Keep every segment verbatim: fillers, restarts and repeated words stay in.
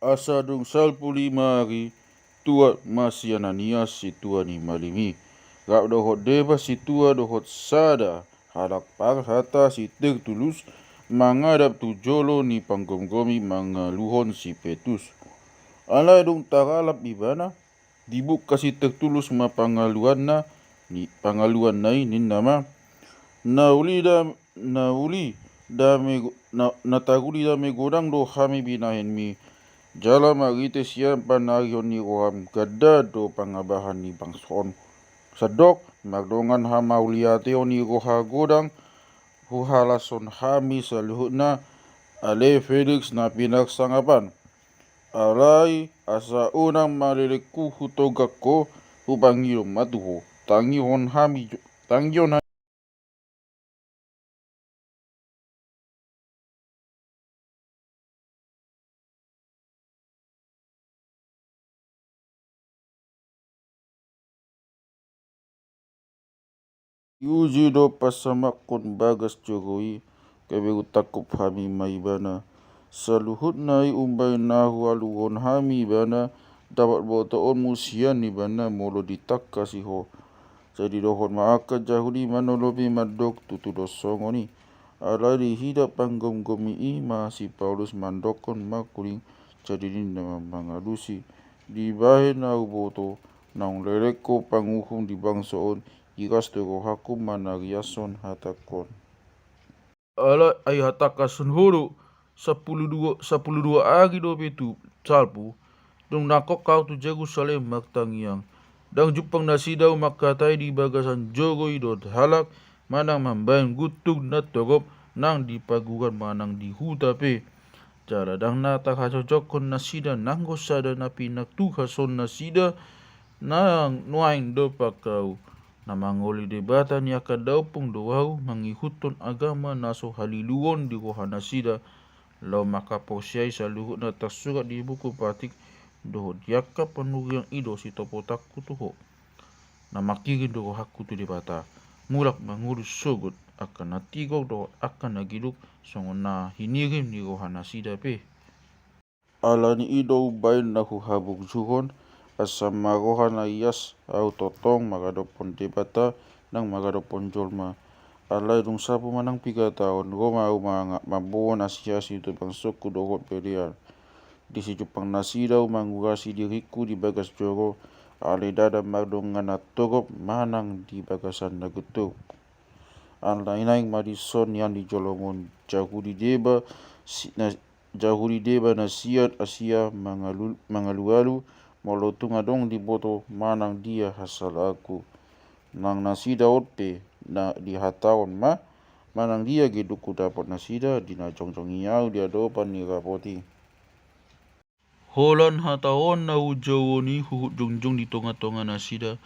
Asa dung salpu lima ari, tuat ma si Ananias, sintua ni malim i, rap dohot deba sintua dohot sada halak parhata si Tertulus, mangadap tu jolo ni panggomgomi mangaluhon si Petrus. Alai dung taralap ibana, dibungka si Tertulus ma pangaluanna, ni pangaluanna i, ninna ma: Na uli da, na uli dame, na, na taruli dame godang do hami binahenmi. Jala marhite sian panarihon ni roham ganda do pangabahan ni bangso on. Sandok mardongan hamauliateon ni roha godang huhalashon hami saluhutna, ale Feliks na pinarsangapan. Alai asa unang maleleng hutogak ho, hupangido ma tu ho, tangihon hami jo-, tangihon hami. Diuji do parsamakkon bagas joro i, gabe hutangkup hami ma ibana. Saluhutna i umbahen na hualuhon hami ibana, dapot botoonmu sian ibana molo ditangkasi ho. Jadi dohot ma angka Jahudi manolopi mandok: Tutu do songon i. Alai diida panggomgomi i ma si Paulus mandokkon mangkuling, jadi ninna ma mangalusi: Dibahen na huboto, naung leleng ho panguhum di bangso on, iras do rohangku manariashon hatangkon. Alai ai hatangkashon ho do, sampulu dua, sampulu dua ari dope tu salpu, dung nangkok ahu tu Jerusalem martangiang. Ndang jumpang nasida ahu mangkatai di bagasan joro i dohot halak, manang mambahen guntur na torop nang di paguran manang di huta pe. Jala ndang na tarhajojokkon nasida nanggo sada na pinartuhason nasida, nang nuaeng dompak ahu. Na mangoli Debata ni angka daompung do ahu mangihuthon agama na so haliluon di rohanasida, laho manghaporseai saluhut na tarsurat di buku patik, dohot di angka panurian i do sitopotanku tu ho. Na mangkirim do rohangku tu Debata, mulak mangolu sogot angka na tigor dohot angka na giduk, songon na hinirim ni rohanasida pe. Alani i do umbahen na huhaburjuhon, asa marroha na ias ahu tongtong maradophon Debata nang maradophon jolma. Alai dung salpu manang piga taon, ro ma ahu manga-, mamboan asiasi tu bangsongku dohot bere an. Disi jumpang nasida ahu mangurasi diringku di bagas joro, alai ndada mardongan na torop manang di bagasan na guntur. Alai naeng ma dison nian di joloan on, Jahudi deba si-, na, Jahudi deba na sian Asia mangalu-, mangalualu, molo tung adong diboto manang dia hasalaanku. Nang nasida on pe na dihatahon ma, manang dia geduk hudapot nasida di na jongjong i ahu di adopan ni rapot i. Holan hata on na hujouhon i huhut jongjong di tongatonga nasida,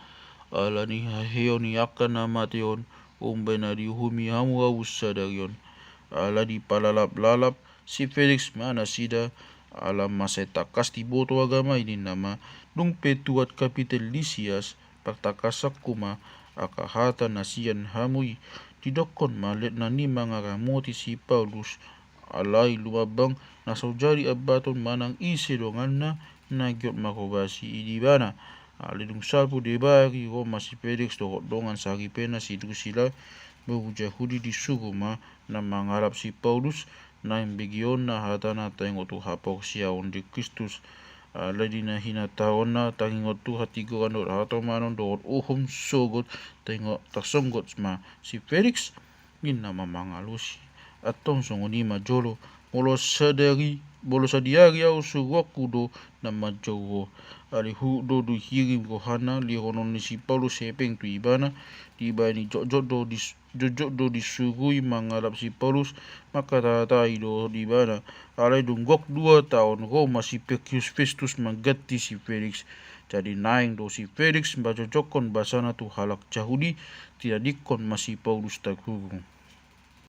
alani haheheon ni angka na mate on, umbahen na diuhumi hamu ahu sadari on. Ala dipalapalap si Feliks ma nasida, ala mansai tangkas diboto agama i, ninna ma: Dung pe tuat Kapiten Lisias, partangkasanku ma angka hata na sian hamu i. Didokkon ma letnan i mangaramoti si Paulus, alai lumambang na so jadi ambaton manang ise donganna na giot manghobasi ibana. Alai dung salpu deba ari, ro ma si Feliks dohot dongan saripena si Drusila, boru Jahudi, disuru ma na mangalap si Paulus, naeng begeonna hatana taringot tu haporseaon di Kristus. Alai di na hinatahonna taringot tu hatigoran dohot hatomanon dohot uhum sogot, taringot, tarsonggot ma si Feliks, ninna ma mangalusi: Antong songon i ma jolo, molo sadari, molo sadihari ahu suruonku do na manjou ho. Alai huhut do dihirim rohana lehonon ni si Paulus hepeng tu ibana, dibahen i jotjot do dis-, jotjot do disurui mangalap si Paulus, mangkatahatai dohot ibana. Alai dung gok dua taon, ro ma si Porkius Festus mangganti si Feliks. Jadi naeng do si Feliks manjojokkon basana tu halak Jahudi, tinadingkon ma si Paulus tarhurung.